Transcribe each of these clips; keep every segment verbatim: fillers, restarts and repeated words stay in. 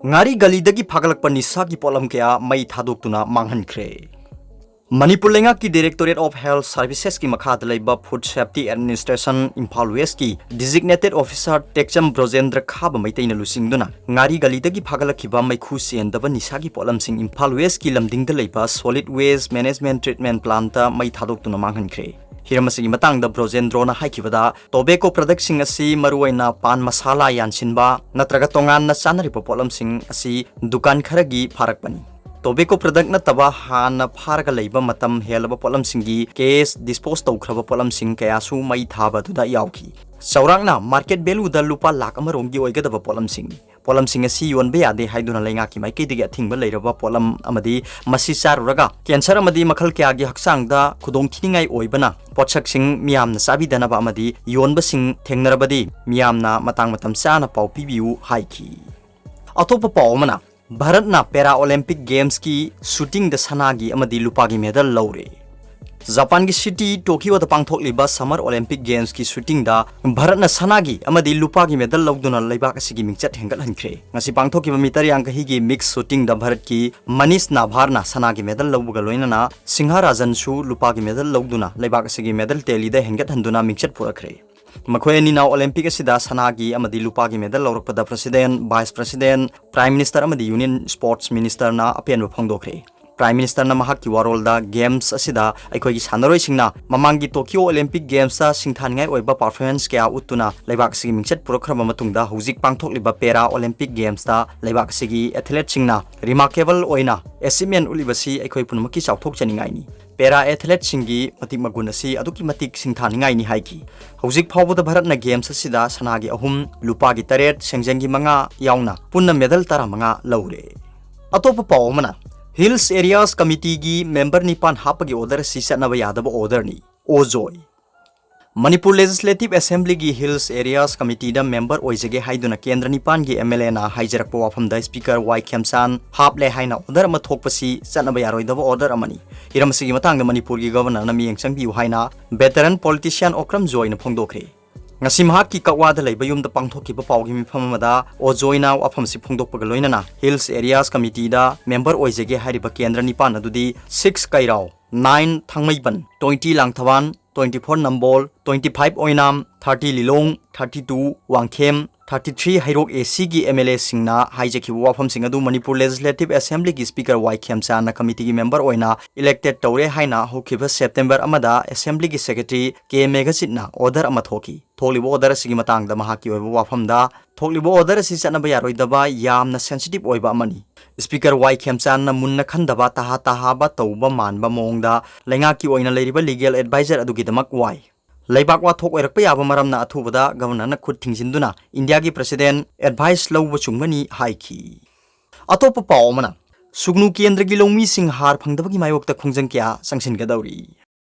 ꯉꯥꯔꯤ ꯒꯂꯤꯗꯒꯤ ꯐꯥꯒꯠꯂꯛꯄ ꯅꯤꯁꯥꯒꯤ ꯄꯣꯠꯂꯝ ꯀꯌꯥ ꯃꯩ ꯊꯥꯗꯣꯛꯇꯨꯅ ꯃꯥꯡꯍꯟꯈ꯭ꯔꯦ꯫ ꯃꯅꯤꯄꯨꯔ ꯂꯩꯉꯥꯛꯀꯤ Directorate of Health Servicesꯀꯤ ꯃꯈꯥꯗ ꯂꯩꯕ Food Safety Administration Imphal Westꯀꯤ Designated Officer ꯇꯦꯛꯆꯝ ꯕ꯭ꯔꯣꯖꯦꯟꯗ꯭ꯔ ꯈꯥꯕ ꯃꯩꯇꯩꯅ ꯂꯨꯆꯤꯡꯗꯨꯅ ꯉꯥꯔꯤ ꯒꯂꯤꯗꯒꯤ ꯐꯥꯒꯠꯂꯛꯈꯤꯕ ꯃꯩꯈꯨ ꯆꯦꯟꯗꯕ ꯅꯤꯁꯥꯒꯤ ꯄꯣꯠꯂꯝꯁꯤꯡ ꯏꯝꯐꯥꯜ Westꯀꯤ ꯂꯝꯗꯤꯡꯗ ꯂꯩꯕ Solid Waste Management Treatment Plantꯇ ꯃꯩ ꯊꯥꯗꯣꯛꯇꯨꯅ ꯃꯥꯡꯍꯟꯈ꯭ꯔꯦ꯫ ꯍꯤꯔꯝ ꯑꯁꯤꯒꯤ ꯃꯇꯥꯡꯗ ꯕ꯭ꯔꯣꯖꯦꯟꯗ꯭ꯔꯣꯅ ꯍꯥꯏꯈꯤꯕꯗ, tobacco productꯁꯤꯡ ꯑꯁꯤ ꯃꯔꯨꯑꯣꯏꯅ ꯄꯥꯟ ꯃꯁꯥꯂꯥ ꯌꯥꯟꯁꯤꯟꯕ ꯅꯠꯇ꯭ꯔꯒ ꯇꯣꯉꯥꯟꯅ ꯆꯥꯅꯔꯤꯕ ꯄꯣꯠꯂꯝꯁꯤꯡ ꯑꯁꯤ ꯗꯨꯀꯥꯟ ꯈꯔꯒꯤ ꯐꯥꯔꯛꯄꯅꯤ꯫ Tobacco product ꯅꯠꯇꯕ ꯍꯥꯟꯅ ꯐꯥꯔꯒ ꯂꯩꯕ ꯃꯇꯝ ꯍꯦꯜꯂꯕ ꯄꯣꯠꯂꯝꯁꯤꯡꯒꯤ case dispose ꯇꯧꯈ꯭ꯔꯕ ꯄꯣꯠꯂꯝꯁꯤꯡ ꯀꯌꯥꯁꯨ ꯃꯩ ꯊꯥꯕ ꯑꯗꯨꯗ ꯌꯥꯎꯈꯤ꯫ ꯆꯥꯎꯔꯥꯛꯅ market valueꯗ ꯂꯨꯄꯥ ꯂꯥꯈ ꯑꯃ ꯔꯣꯝꯒꯤ ꯑꯣꯏꯒꯗꯕ ꯄꯣꯠꯂꯝꯁꯤꯡꯅꯤ꯫ ꯄꯣꯠꯂꯝꯁꯤꯡ ꯑꯁꯤ ꯌꯣꯟꯕ ꯌꯥꯗꯦ ꯍꯥꯏꯗꯨꯅ ꯂꯩꯉꯥꯛꯀꯤ ꯃꯥꯏꯀꯩꯗꯒꯤ ꯑꯊꯤꯡꯕ ꯂꯩꯔꯕ ꯄꯣꯠꯂꯝ ꯑꯃꯗꯤ ꯃꯁꯤ ꯆꯥꯔꯨꯔꯒ cancer ꯑꯃꯗꯤ ꯃꯈꯜ ꯀꯌꯥꯒꯤ ꯍꯛꯆꯥꯡꯗ ꯈꯨꯗꯣꯡꯊꯤꯅꯤꯡꯉꯥꯏ ꯑꯣꯏꯕꯅ ꯄꯣꯠꯁꯛꯁꯤꯡ ꯃꯤꯌꯥꯝꯅ ꯆꯥꯕꯤꯗꯅꯕ ꯑꯃꯗꯤ ꯌꯣꯟꯕꯁꯤꯡ ꯊꯦꯡꯅꯔꯕꯗꯤ ꯃꯤꯌꯥꯝꯅ ꯃꯇꯥꯡ ꯃꯇꯝ ꯆꯥꯅ ꯄꯥꯎ ꯄꯤꯕꯤꯌꯨ ꯍꯥꯏꯈꯤ꯫ ꯑꯇꯣꯞꯄ ꯄꯥꯎ ꯑꯃꯅ, ꯚꯥꯔꯠꯅ Para Olympic Gamesꯀꯤ shootingꯗ ꯁꯅꯥꯒꯤ ꯑꯃꯗꯤ ꯂꯨꯄꯥꯒꯤ medal ꯂꯧꯔꯦ꯫ ꯖꯄꯥꯟꯒꯤ city Tokyoꯗ ꯄꯥꯡꯊꯣꯛꯂꯤꯕ Summer Olympic Gamesꯀꯤ shootingꯗ ꯚꯥꯔꯠꯅ ꯁꯅꯥꯒꯤ ꯑꯃꯗꯤ ꯂꯨꯄꯥꯒꯤ medal ꯂꯧꯗꯨꯅ ꯂꯩꯕꯥꯛ ꯑꯁꯤꯒꯤ ꯃꯤꯡꯆꯠ ꯍꯦꯟꯒꯠꯍꯟꯈ꯭ꯔꯦ꯫ ꯉꯁꯤ ꯄꯥꯡꯊꯣꯛꯈꯤꯕ meter ꯌꯥꯡꯈꯩꯒꯤ mixed shootingꯗ ꯚꯥꯔꯠꯀꯤ ꯃꯅꯤꯁ ꯅꯥꯚꯥꯔꯅ ꯁꯅꯥꯒꯤ medal ꯂꯧꯕꯒ ꯂꯣꯏꯅꯅ ꯁꯤꯡꯍꯥ ꯔꯥꯖꯟꯁꯨ ꯂꯨꯄꯥꯒꯤ medal ꯂꯧꯗꯨꯅ ꯂꯩꯕꯥꯛ ꯑꯁꯤꯒꯤ medal tallyꯗ ꯍꯦꯟꯒꯠꯍꯟꯗꯨꯅ ꯃꯤꯡꯆꯠ ꯄꯨꯔꯛꯈ꯭ꯔꯦ꯫ ꯃꯈꯣꯏ ꯑꯅꯤꯅ Olympic ꯑꯁꯤꯗ ꯁꯅꯥꯒꯤ ꯑꯃꯗꯤ ꯂꯨꯄꯥꯒꯤ medal ꯂꯧꯔꯛꯄꯗ President, Vice President, Prime Minister ꯑꯃꯗꯤ Union Sports Ministerꯅ ꯑꯄꯦꯟꯕ ꯐꯣꯡꯗꯣꯛꯈ꯭ꯔꯦ꯫ Prime Ministerꯅ ꯃꯍꯥꯛꯀꯤ ꯋꯥꯔꯣꯜꯗ Games ꯑꯁꯤꯗ ꯑꯩꯈꯣꯏꯒꯤ ꯁꯥꯟꯅꯔꯣꯏꯁꯤꯡꯅ ꯃꯃꯥꯡꯒꯤ Tokyo Olympic Gamesꯇ ꯁꯤꯡꯊꯥꯅꯤꯡꯉꯥꯏ ꯑꯣꯏꯕ performance ꯀꯌꯥ ꯎꯠꯇꯨꯅ ꯂꯩꯕꯥꯛ ꯑꯁꯤꯒꯤ ꯃꯤꯡꯆꯠ ꯄꯨꯔꯛꯈ꯭ꯔꯕ ꯃꯇꯨꯡꯗ ꯍꯧꯖꯤꯛ ꯄꯥꯡꯊꯣꯛꯂꯤꯕ Para Olympic Gamesꯇ ꯂꯩꯕꯥꯛ ꯑꯁꯤꯒꯤ athleteꯁꯤꯡꯅ remarkable ꯑꯣꯏꯅ achievement ꯎꯠꯂꯤꯕꯁꯤ ꯑꯩꯈꯣꯏ ꯄꯨꯝꯅꯃꯛꯀꯤ ꯆꯥꯎꯊꯣꯛꯆꯅꯤꯡꯉꯥꯏꯅꯤ꯫ Para athleteꯁꯤꯡꯒꯤ ꯃꯇꯤꯛ ꯃꯒꯨꯟ ꯑꯁꯤ ꯑꯗꯨꯛꯀꯤ ꯃꯇꯤꯛ ꯁꯤꯡꯊꯥꯅꯤꯡꯉꯥꯏꯅꯤ ꯍꯥꯏꯈꯤ꯫ ꯍꯧꯖꯤꯛ ꯐꯥꯎꯕꯗ ꯚꯥꯔꯠꯅ Games ꯑꯁꯤꯗ ꯁꯅꯥꯒꯤ ꯑꯍꯨꯝ, ꯂꯨꯄꯥꯒꯤ ꯇꯔꯦꯠ, ꯁꯦꯡꯖꯪꯒꯤ ꯃꯉꯥ ꯌꯥꯎꯅ ꯄꯨꯟꯅ medal ꯇꯔꯥꯃꯉꯥ ꯂꯧꯔꯦ꯫ ꯑꯇꯣꯞꯄ ꯄꯥꯎ ꯑꯃꯅ, Hills Areas Committeeꯒꯤ member ꯅꯤꯄꯥꯟ ꯍꯥꯞꯄꯒꯤ order ꯑꯁꯤ ꯆꯠꯅꯕ ꯌꯥꯗꯕ orderꯅꯤ꯫ ꯑꯣꯖꯣꯏ꯫ Manipur Legislative Assemblyꯒꯤ Hills Areas Committeeꯗ member ꯑꯣꯏꯖꯒꯦ ꯍꯥꯏꯗꯨꯅ ꯀꯦꯟꯗ꯭ꯔ ꯅꯤꯄꯥꯟꯒꯤ MLAꯅ ꯍꯥꯏꯖꯔꯛꯄ ꯋꯥꯐꯝꯗ Speaker ꯋꯥꯏ ꯈꯦꯝꯆꯥꯟ ꯍꯥꯞꯂꯦ ꯍꯥꯏꯅ order ꯑꯃ ꯊꯣꯛꯄꯁꯤ ꯆꯠꯅꯕ ꯌꯥꯔꯣꯏꯗꯕ order ꯑꯃꯅꯤ꯫ ꯍꯤꯔꯝ ꯑꯁꯤꯒꯤ ꯃꯇꯥꯡꯗ ꯃꯅꯤꯄꯨꯔꯒꯤ Governorꯅ ꯃꯤꯠꯌꯦꯡ ꯆꯪꯕꯤꯌꯨ ꯍꯥꯏꯅ veteran politician ꯑꯣꯀ꯭ꯔꯝ ꯖꯣꯏꯅ ꯐꯣꯡꯗꯣꯛꯈ꯭ꯔꯦ꯫ ꯉꯁꯤ ꯃꯍꯥꯛꯀꯤ ꯀꯛꯋꯥꯗ ꯂꯩꯕ ꯌꯨꯝꯗ ꯄꯥꯡꯊꯣꯛꯈꯤꯕ ꯄꯥꯎꯒꯤ ꯃꯤꯐꯝ ꯑꯃꯗ ꯑꯣꯖꯣꯏꯅ ꯋꯥꯐꯝꯁꯤ ꯐꯣꯡꯗꯣꯛꯄꯒ ꯂꯣꯏꯅꯅ Hills Areas Committeeꯗ member ꯑꯣꯏꯖꯒꯦ ꯍꯥꯏꯔꯤꯕ ꯀꯦꯟꯗ꯭ꯔ ꯅꯤꯄꯥꯟ ꯑꯗꯨꯗꯤ six ꯀꯩꯔꯥꯎ, nine Thangmeiband, twenty ꯂꯥꯡꯊꯕꯥꯟ, twenty four Nambol, twenty five Oinam, thirty Lilong, thirty two Wangkhem, thirty three Heirok A Cꯒꯤ M L Aꯁꯤꯡꯅ ꯍꯥꯏꯖꯈꯤꯕ ꯋꯥꯐꯝꯁꯤꯡ ꯑꯗꯨ ꯃꯅꯤꯄꯨꯔ Legislative Assemblyꯒꯤ Speaker ꯋꯥꯏ ꯈꯦꯝꯆꯥꯟꯅ committeeꯒꯤ member ꯑꯣꯏꯅ elected ꯇꯧꯔꯦ ꯍꯥꯏꯅ ꯍꯧꯈꯤꯕ September ꯑꯃꯗ Assemblyꯒꯤ Secretary ꯀꯦ ꯃꯦꯘꯖꯤꯠꯅ order ꯑꯃ ꯊꯣꯛꯈꯤ꯫ ꯊꯣꯛꯂꯤꯕ order ꯑꯁꯤꯒꯤ ꯃꯇꯥꯡꯗ ꯃꯍꯥꯛꯀꯤ ꯑꯣꯏꯕ ꯋꯥꯐꯝꯗ, "ꯊꯣꯛꯂꯤꯕ order ꯑꯁꯤ ꯆꯠꯅꯕ ꯌꯥꯔꯣꯏꯗꯕ ꯌꯥꯝꯅ sensitive ꯑꯣꯏꯕ ꯑꯃꯅꯤ꯫ Speaker ꯋꯥꯏ ꯈꯦꯝꯆꯥꯟꯅ ꯃꯨꯟꯅ ꯈꯟꯗꯕ, ꯇꯍꯥ ꯇꯍꯥꯕ ꯇꯧꯕ ꯃꯥꯟꯕ ꯃꯑꯣꯡꯗ ꯂꯩꯉꯥꯛꯀꯤ ꯑꯣꯏꯅ ꯂꯩꯔꯤꯕ legal advisor ꯑꯗꯨꯒꯤꯗꯃꯛ ꯋꯥꯏ꯫ ꯂꯩꯕꯥꯛ ꯋꯥꯊꯣꯛ ꯑꯣꯏꯔꯛꯄ ꯌꯥꯕ ꯃꯔꯝꯅ ꯑꯊꯨꯕꯗ Governorꯅ ꯈꯨꯠ ꯊꯤꯡꯖꯤꯟꯗꯨꯅ Indiaꯒꯤ President advice ꯂꯧꯕ ꯆꯨꯝꯒꯅꯤ" ꯍꯥꯏꯈꯤ꯫ ꯑꯇꯣꯞꯄ ꯄꯥꯎ ꯑꯃꯅ, ꯁꯨꯒꯅꯨ ꯀꯦꯟꯗ꯭ꯔꯒꯤ ꯂꯧꯃꯤꯁꯤꯡ ꯍꯥꯔ ꯐꯪꯗꯕꯒꯤ ꯃꯥꯌꯣꯛꯇ ꯈꯣꯡꯖꯪ ꯀꯌꯥ ꯆꯪꯁꯤꯟꯒꯗꯧꯔꯤ꯫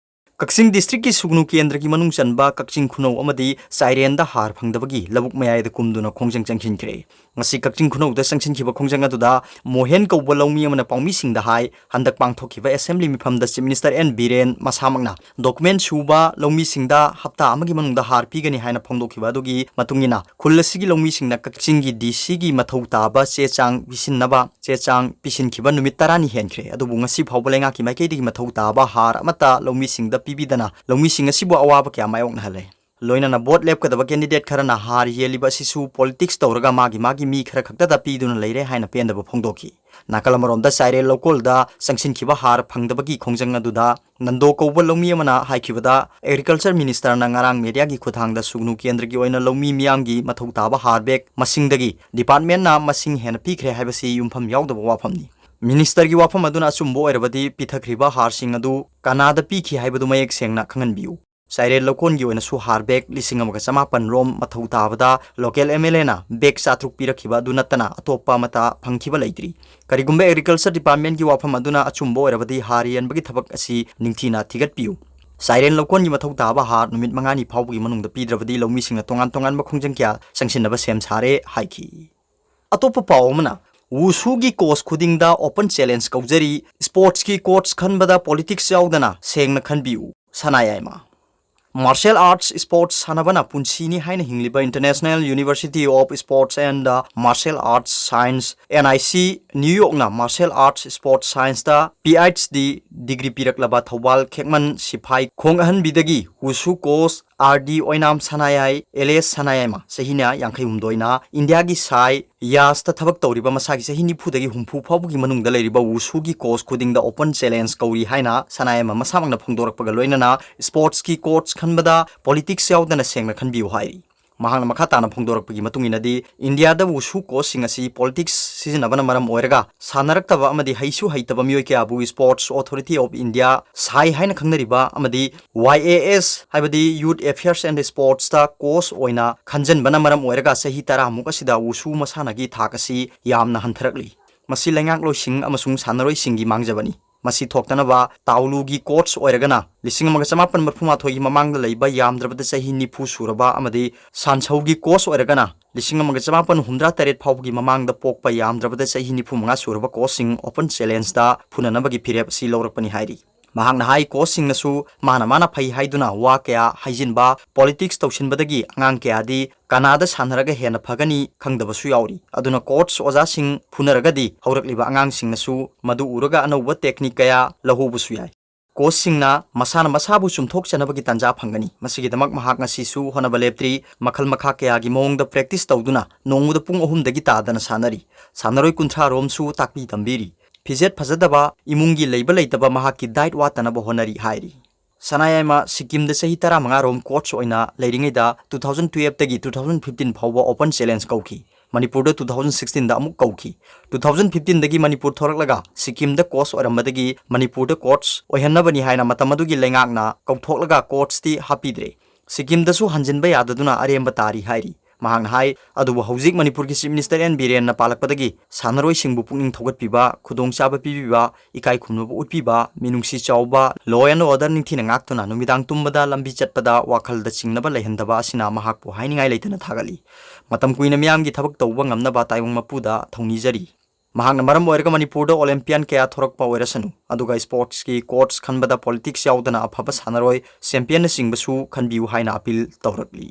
ꯀꯛꯆꯤꯡ districtꯀꯤ ꯁꯨꯒꯅꯨ ꯀꯦꯟꯗ꯭ꯔꯒꯤ ꯃꯅꯨꯡ ꯆꯟꯕ ꯀꯛꯆꯤꯡ ꯈꯨꯅꯧ ꯑꯃꯗꯤ ꯆꯥꯏꯔꯦꯟꯗ ꯍꯥꯔ ꯐꯪꯗꯕꯒꯤ ꯂꯧꯕꯨꯛ ꯃꯌꯥꯏꯗ ꯀꯨꯝꯗꯨꯅ ꯈꯣꯡꯖꯪ ꯆꯪꯁꯤꯟꯈ꯭ꯔꯦ꯫ ꯉꯁꯤ ꯀꯛꯆꯤꯡ ꯈꯨꯅꯧꯗ ꯆꯪꯁꯤꯟꯈꯤꯕ ꯈꯣꯡꯖꯪ ꯑꯗꯨꯗ ꯃꯣꯍꯦꯟ ꯀꯧꯕ ꯂꯧꯃꯤ ꯑꯃꯅ ꯄꯥꯎꯃꯤꯁꯤꯡꯗ ꯍꯥꯏ, ꯍꯟꯗꯛ ꯄꯥꯡꯊꯣꯛꯈꯤꯕ Assembly ꯃꯤꯐꯝꯗ Chief Minister ꯑꯦꯟ ꯕꯤꯔꯦꯟ ꯃꯁꯥꯃꯛꯅ document ꯁꯨꯕ ꯂꯧꯃꯤꯁꯤꯡꯗ ꯍꯞꯇꯥ ꯑꯃꯒꯤ ꯃꯅꯨꯡꯗ ꯍꯥꯔ ꯄꯤꯒꯅꯤ ꯍꯥꯏꯅ ꯐꯣꯡꯗꯣꯛꯈꯤꯕ ꯑꯗꯨꯒꯤ ꯃꯇꯨꯡ ꯏꯟꯅ ꯈꯨꯜ ꯑꯁꯤꯒꯤ ꯂꯧꯃꯤꯁꯤꯡꯅ ꯀꯛꯆꯤꯡꯒꯤ D Cꯒꯤ ꯃꯊꯧ ꯇꯥꯕ ꯆꯦ ꯆꯥꯡ ꯄꯤꯁꯤꯟꯅꯕ ꯆꯦ ꯆꯥꯡ ꯄꯤꯁꯤꯟꯈꯤꯕ ꯅꯨꯃꯤꯠ ꯇꯔꯥꯅꯤ ꯍꯦꯟꯈ꯭ꯔꯦ꯫ ꯑꯗꯨꯕꯨ ꯉꯁꯤ ꯐꯥꯎꯕ ꯂꯩꯉꯥꯛꯀꯤ ꯃꯥꯏꯀꯩꯗꯒꯤ ꯃꯊꯧ ꯇꯥꯕ ꯍꯥꯔ ꯑꯃꯠꯇ ꯂꯧꯃꯤꯁꯤꯡꯗ ꯄꯤꯕꯤꯗꯅ ꯂꯧꯃꯤꯁꯤꯡ ꯑꯁꯤꯕꯨ ꯑꯋꯥꯕ ꯀꯌꯥ ꯃꯥꯌꯣꯛꯅꯍꯜꯂꯦ꯫ ꯂꯣꯏꯅꯅ vote ꯂꯦꯞꯀꯗꯕ candidate ꯈꯔꯅ ꯍꯥꯔ ꯌꯦꯜꯂꯤꯕ ꯑꯁꯤꯁꯨ politics ꯇꯧꯔꯒ ꯃꯥꯒꯤ ꯃꯥꯒꯤ ꯃꯤ ꯈꯔ ꯈꯛꯇꯗ ꯄꯤꯗꯨꯅ ꯂꯩꯔꯦ ꯍꯥꯏꯅ ꯄꯦꯟꯗꯕ ꯐꯣꯡꯗꯣꯛꯈꯤ꯫ ꯅꯥꯀꯜ ꯑꯃꯔꯣꯝꯗ ꯆꯥꯏꯔꯦꯜ ꯂꯧꯀꯣꯜꯗ ꯆꯪꯁꯤꯟꯈꯤꯕ ꯍꯥꯔ ꯐꯪꯗꯕꯒꯤ ꯈꯣꯡꯖꯪ ꯑꯗꯨꯗ ꯅꯟꯗꯣ ꯀꯧꯕ ꯂꯧꯃꯤ ꯑꯃꯅ ꯍꯥꯏꯈꯤꯕꯗ, Agriculture Ministerꯅ ꯉꯔꯥꯡ mediaꯒꯤ ꯈꯨꯠꯊꯥꯡꯗ ꯁꯨꯒꯅꯨ ꯀꯦꯟꯗ꯭ꯔꯒꯤ ꯑꯣꯏꯅ ꯂꯧꯃꯤ ꯃꯤꯌꯥꯝꯒꯤ ꯃꯊꯧ ꯇꯥꯕ ꯍꯥꯔ bag ꯃꯁꯤꯡꯗꯒꯤ departmentꯅ ꯃꯁꯤꯡ ꯍꯦꯟꯅ ꯄꯤꯈ꯭ꯔꯦ ꯍꯥꯏꯕꯁꯤ ꯌꯨꯝꯐꯝ ꯌꯥꯎꯗꯕ ꯋꯥꯐꯝꯅꯤ꯫ Ministerꯒꯤ ꯋꯥꯐꯝ ꯑꯗꯨꯅ ꯑꯆꯨꯝꯕ ꯑꯣꯏꯔꯕꯗꯤ ꯄꯤꯊꯈ꯭ꯔꯤꯕ ꯍꯥꯔꯁꯤꯡ ꯑꯗꯨ ꯀꯅꯥꯗ ꯄꯤꯈꯤ ꯍꯥꯏꯕꯗꯨ ꯃꯌꯦꯛ ꯁꯦꯡꯅ ꯈꯪꯍꯟꯕꯤꯌꯨ꯫ ꯆꯥꯏꯔꯦꯜ ꯂꯧꯀꯣꯟꯒꯤ ꯑꯣꯏꯅꯁꯨ ꯍꯥꯔ bag ꯂꯤꯁꯤꯡ ꯑꯃꯒ ꯆꯃꯥꯄꯟ ꯔꯣꯝ ꯃꯊꯧ ꯇꯥꯕꯗ local MLAꯅ bag ꯆꯥꯇ꯭ꯔꯨꯛ ꯄꯤꯔꯛꯈꯤꯕ ꯑꯗꯨ ꯅꯠꯇꯅ ꯑꯇꯣꯞꯄ ꯑꯃꯠꯇ ꯐꯪꯈꯤꯕ ꯂꯩꯇ꯭ꯔꯤ꯫ ꯀꯔꯤꯒꯨꯝꯕ Agriculture Departmentꯀꯤ ꯋꯥꯐꯝ ꯑꯗꯨꯅ ꯑꯆꯨꯝꯕ ꯑꯣꯏꯔꯕꯗꯤ ꯍꯥꯔ ꯌꯦꯟꯕꯒꯤ ꯊꯕꯛ ꯑꯁꯤ ꯅꯤꯡꯊꯤꯅ ꯊꯤꯒꯠꯄꯤꯌꯨ꯫ ꯆꯥꯏꯔꯦꯟ ꯂꯧꯀꯣꯟꯒꯤ ꯃꯊꯧ ꯇꯥꯕ ꯍꯥꯔ ꯅꯨꯃꯤꯠ ꯃꯉꯥꯅꯤ ꯐꯥꯎꯕꯒꯤ ꯃꯅꯨꯡꯗ ꯄꯤꯗ꯭ꯔꯕꯗꯤ ꯂꯧꯃꯤꯁꯤꯡꯅ ꯇꯣꯉꯥꯟ ꯇꯣꯉꯥꯟꯕ ꯈꯣꯡꯖꯪ ꯀꯌꯥ ꯆꯪꯁꯤꯟꯅꯕ ꯁꯦꯝ ꯁꯥꯔꯦ ꯍꯥꯏꯈꯤ꯫ ꯑꯇꯣꯞꯄ ꯄꯥꯎ ꯑꯃꯅ, ꯋꯨꯁꯨꯒꯤ coach ꯈꯨꯗꯤꯡꯗ open challenge ꯀꯧꯖꯔꯤ, sportsꯀꯤ coach ꯈꯟꯕꯗ politics ꯌꯥꯎꯗꯅ ꯁꯦꯡꯅ ꯈꯟꯕꯤꯌꯨ, ꯁꯅꯥ ꯌꯥꯏꯃ꯫ Martial Arts Sports ꯁꯥꯟꯅꯕꯅ ꯄꯨꯟꯁꯤꯅꯤ ꯍꯥꯏꯅ ꯍꯤꯡꯂꯤꯕ International University of Sports and Martial Arts Science, N I C, New Yorkꯅ Martial Arts Sports Scienceꯇ P H D degree ꯄꯤꯔꯛꯂꯕ Thoubal ꯈꯦꯛꯃꯟ ꯁꯤꯐꯥꯏ ꯈꯣꯡ ꯑꯍꯟꯕꯤꯗꯒꯤ ꯋꯨꯁꯨ coach R D ꯑꯣꯏꯅꯥꯝ ꯁꯅꯥꯌꯥꯏ alias ꯁꯅꯥꯌꯥꯏꯃ, ꯆꯍꯤꯅ ꯌꯥꯡꯈꯩ ꯍꯨꯝꯗꯣꯏꯅ, ꯏꯟꯗꯤꯌꯥꯒꯤ ꯁꯥꯏ ꯌꯥꯁꯇ ꯊꯕꯛ ꯇꯧꯔꯤꯕ, ꯃꯁꯥꯒꯤ ꯆꯍꯤ ꯅꯤꯐꯨꯗꯒꯤ ꯍꯨꯝꯐꯨ ꯐꯥꯎꯕꯒꯤ ꯃꯅꯨꯡꯗ ꯂꯩꯔꯤꯕ ꯋꯨꯁꯨꯒꯤ coach ꯈꯨꯗꯤꯡꯗ open challenge ꯀꯧꯔꯤ ꯍꯥꯏꯅ ꯁꯅꯥꯌꯥꯏꯃ ꯃꯁꯥꯃꯛꯅ ꯐꯣꯡꯗꯣꯔꯛꯄꯒ ꯂꯣꯏꯅꯅ sportsꯀꯤ coach ꯈꯟꯕꯗ politics ꯌꯥꯎꯗꯅ ꯁꯦꯡꯅ ꯈꯟꯕꯤꯌꯨ ꯍꯥꯏꯔꯤ꯫ ꯃꯍꯥꯛꯅ ꯃꯈꯥ ꯇꯥꯅ ꯐꯣꯡꯗꯣꯔꯛꯄꯒꯤ ꯃꯇꯨꯡ ꯏꯟꯅꯗꯤ, ꯏꯟꯗꯤꯌꯥꯗ ꯋꯨꯁꯨ coachꯁꯤꯡ ꯑꯁꯤ politics ꯁꯤꯖꯤꯟꯅꯕꯅ ꯃꯔꯝ ꯑꯣꯏꯔꯒ ꯁꯥꯟꯅꯔꯛꯇꯕ ꯑꯃꯗꯤ ꯍꯩꯁꯨ ꯍꯩꯇꯕ ꯃꯤꯑꯣꯏ ꯀꯌꯥꯕꯨ Sports Authority of India, ꯁꯥꯏ ꯍꯥꯏꯅ ꯈꯪꯅꯔꯤꯕ, ꯑꯃꯗꯤ Y A S, ꯍꯥꯏꯕꯗꯤ Youth Affairs and Sportsꯇ coach ꯑꯣꯏꯅ ꯈꯟꯖꯟꯕꯅ ꯃꯔꯝ ꯑꯣꯏꯔꯒ ꯆꯍꯤ ꯇꯔꯥꯃꯨꯛ ꯑꯁꯤꯗ ꯋꯨꯁꯨ ꯃꯁꯥꯟꯅꯒꯤ ꯊꯥꯛ ꯑꯁꯤ ꯌꯥꯝꯅ ꯍꯟꯊꯔꯛꯂꯤ꯫ ꯃꯁꯤ ꯂꯩꯉꯥꯛꯂꯣꯏꯁꯤꯡ ꯑꯃꯁꯨꯡ ꯁꯥꯟꯅꯔꯣꯏꯁꯤꯡꯒꯤ ꯃꯥꯡꯖꯕꯅꯤ꯫ ꯃꯁꯤ ꯊꯣꯛꯇꯅꯕ ꯇꯥꯎꯂꯨꯒꯤ coach ꯑꯣꯏꯔꯒꯅ ꯂꯤꯁꯤꯡ ꯑꯃꯒ ꯆꯃꯥꯄꯟ ꯃꯔꯤꯐꯨ ꯃꯥꯊꯣꯏꯒꯤ ꯃꯃꯥꯡꯗ ꯂꯩꯕ ꯌꯥꯝꯗ꯭ꯔꯕꯗ ꯆꯍꯤ ꯅꯤꯐꯨ ꯁꯨꯔꯕ ꯑꯃꯗꯤ ꯁꯥꯟꯁꯧꯒꯤ coach ꯑꯣꯏꯔꯒꯅ ꯂꯤꯁꯤꯡ ꯑꯃꯒ ꯆꯃꯥꯄꯟ ꯍꯨꯝꯗ꯭ꯔꯥ ꯇꯔꯦꯠ ꯐꯥꯎꯕꯒꯤ ꯃꯃꯥꯡꯗ ꯄꯣꯛꯄ ꯌꯥꯝꯗ꯭ꯔꯕꯗ ꯆꯍꯤ ꯅꯤꯐꯨ ꯃꯉꯥ ꯁꯨꯔꯕ coachꯁꯤꯡ open challengeꯇ ꯐꯨꯅꯅꯕꯒꯤ ꯐꯤꯔꯦꯞ ꯑꯁꯤ ꯂꯧꯔꯛꯄꯅꯤ ꯍꯥꯏꯔꯤ꯫ ꯃꯍꯥꯛꯅ ꯍꯥꯏ, coachꯁꯤꯡꯅꯁꯨ ꯃꯥꯅ ꯃꯥꯅ ꯐꯩ ꯍꯥꯏꯗꯨꯅ ꯋꯥ ꯀꯌꯥ ꯍꯥꯏꯖꯤꯟꯕ, politics ꯇꯧꯁꯤꯟꯕꯗꯒꯤ ꯑꯉꯥꯡ ꯀꯌꯥꯗꯤ ꯀꯅꯥꯗ ꯁꯥꯟꯅꯔꯒ ꯍꯦꯟꯅ ꯐꯒꯅꯤ ꯈꯪꯗꯕꯁꯨ ꯌꯥꯎꯔꯤ꯫ ꯑꯗꯨꯅ coach ꯑꯣꯖꯥꯁꯤꯡ ꯐꯨꯅꯔꯒꯗꯤ ꯍꯧꯔꯛꯂꯤꯕ ꯑꯉꯥꯡꯁꯤꯡꯅꯁꯨ ꯃꯗꯨ ꯎꯔꯒ ꯑꯅꯧꯕ technique ꯀꯌꯥ ꯂꯧꯍꯧꯕꯁꯨ ꯌꯥꯏ꯫ Coachꯁꯤꯡꯅ ꯃꯁꯥꯅ ꯃꯁꯥꯕꯨ ꯆꯨꯝꯊꯣꯛꯆꯅꯕꯒꯤ ꯇꯥꯟꯖꯥ ꯐꯪꯒꯅꯤ꯫ ꯃꯁꯤꯒꯤꯗꯃꯛ ꯃꯍꯥꯛ ꯉꯁꯤꯁꯨ ꯍꯣꯠꯅꯕ ꯂꯦꯞꯇ꯭ꯔꯤ꯫ ꯃꯈꯜ ꯃꯈꯥ ꯀꯌꯥꯒꯤ ꯃꯑꯣꯡꯗ practice ꯇꯧꯗꯨꯅ ꯅꯣꯡꯃꯗ ꯄꯨꯡ ꯑꯍꯨꯝꯗꯒꯤ ꯇꯥꯗꯅ ꯁꯥꯟꯅꯔꯤ꯫ ꯁꯥꯟꯅꯔꯣꯏ ꯀꯨꯟꯊ꯭ꯔꯥ ꯔꯣꯝꯁꯨ ꯇꯥꯛꯄꯤ ꯇꯝꯕꯤꯔꯤ꯫ ꯐꯤꯖꯦꯠ ꯐꯖꯗꯕ, ꯏꯃꯨꯡꯒꯤ ꯂꯩꯕ ꯂꯩꯇꯕ ꯃꯍꯥꯛꯀꯤ diet ꯋꯥꯠꯇꯅꯕ ꯍꯣꯠꯅꯔꯤ ꯍꯥꯏꯔꯤ꯫ ꯁꯅꯥꯌꯥꯏꯃ ꯁꯤꯛꯀꯤꯝꯗ ꯆꯍꯤ ꯇꯔꯥꯃꯉꯥ ꯔꯣꯝ coach ꯑꯣꯏꯅ ꯂꯩꯔꯤꯉꯩꯗ two thousand twelveꯇꯒꯤ two thousand fifteen ꯐꯥꯎꯕ open challenge ꯀꯧꯈꯤ꯫ ꯃꯅꯤꯄꯨꯔꯗ two thousand sixteenꯗ ꯑꯃꯨꯛ ꯀꯧꯈꯤ꯫ Two thousand fifteenꯗꯒꯤ ꯃꯅꯤꯄꯨꯔ ꯊꯣꯔꯛꯂꯒ ꯁꯤꯛꯀꯤꯝꯗ coach ꯑꯣꯏꯔꯝꯕꯗꯒꯤ ꯃꯅꯤꯄꯨꯔꯗ coach ꯑꯣꯏꯍꯟꯅꯕꯅꯤ ꯍꯥꯏꯅ ꯃꯇꯝ ꯑꯗꯨꯒꯤ ꯂꯩꯉꯥꯛꯅ ꯀꯧꯊꯣꯛꯂꯒ coachꯇꯤ ꯍꯥꯞꯄꯤꯗ꯭ꯔꯦ꯫ ꯁꯤꯛꯀꯤꯝꯗꯁꯨ ꯍꯟꯖꯤꯟꯕ ꯌꯥꯗꯗꯨꯅ ꯑꯔꯦꯝꯕ ꯇꯥꯔꯤ ꯍꯥꯏꯔꯤ꯫ ꯃꯍꯥꯛꯅ ꯍꯥꯏ, ꯑꯗꯨꯕꯨ ꯍꯧꯖꯤꯛ ꯃꯅꯤꯄꯨꯔꯒꯤ Chief Minister N ꯕꯤꯔꯦꯟꯅ ꯄꯥꯜꯂꯛꯄꯗꯒꯤ ꯁꯥꯟꯅꯔꯣꯏꯁꯤꯡꯕꯨ ꯄꯨꯛꯅꯤꯡ ꯊꯧꯒꯠꯄꯤꯕ, ꯈꯨꯗꯣꯡꯆꯥꯕ ꯄꯤꯕꯤꯕ, ꯏꯀꯥꯏ ꯈꯨꯝꯅꯕ ꯎꯠꯄꯤꯕ, ꯃꯤꯅꯨꯡꯁꯤ ꯆꯥꯎꯕ, law and order ꯅꯤꯡꯊꯤꯅ ꯉꯥꯛꯇꯨꯅ ꯅꯨꯃꯤꯗꯥꯡ ꯇꯨꯝꯕꯗ ꯂꯝꯕꯤ ꯆꯠꯄꯗ ꯋꯥꯈꯜꯗ ꯆꯤꯡꯅꯕ ꯂꯩꯍꯟꯗꯕ ꯑꯁꯤꯅ ꯃꯍꯥꯛꯄꯨ ꯍꯥꯏꯅꯤꯡꯉꯥꯏ ꯂꯩꯇꯅ ꯊꯥꯒꯠꯂꯤ꯫ ꯃꯇꯝ ꯀꯨꯏꯅ ꯃꯤꯌꯥꯝꯒꯤ ꯊꯕꯛ ꯇꯧꯕ ꯉꯝꯅꯕ ꯇꯥꯏꯕꯪ ꯃꯄꯨꯗ ꯊꯧꯅꯤꯖꯔꯤ꯫ ꯃꯍꯥꯛꯅ ꯃꯔꯝ ꯑꯣꯏꯔꯒ ꯃꯅꯤꯄꯨꯔꯗ Olympian ꯀꯌꯥ ꯊꯣꯔꯛꯄ ꯑꯣꯏꯔꯁꯅꯨ, ꯑꯗꯨꯒ sportsꯀꯤ coach ꯈꯟꯕꯗ politics ꯌꯥꯎꯗꯅ ꯑꯐꯕ ꯁꯥꯟꯅꯔꯣꯏ championꯅꯆꯤꯡꯕꯁꯨ ꯈꯟꯕꯤꯌꯨ ꯍꯥꯏꯅ appeal ꯇꯧꯔꯛꯂꯤ꯫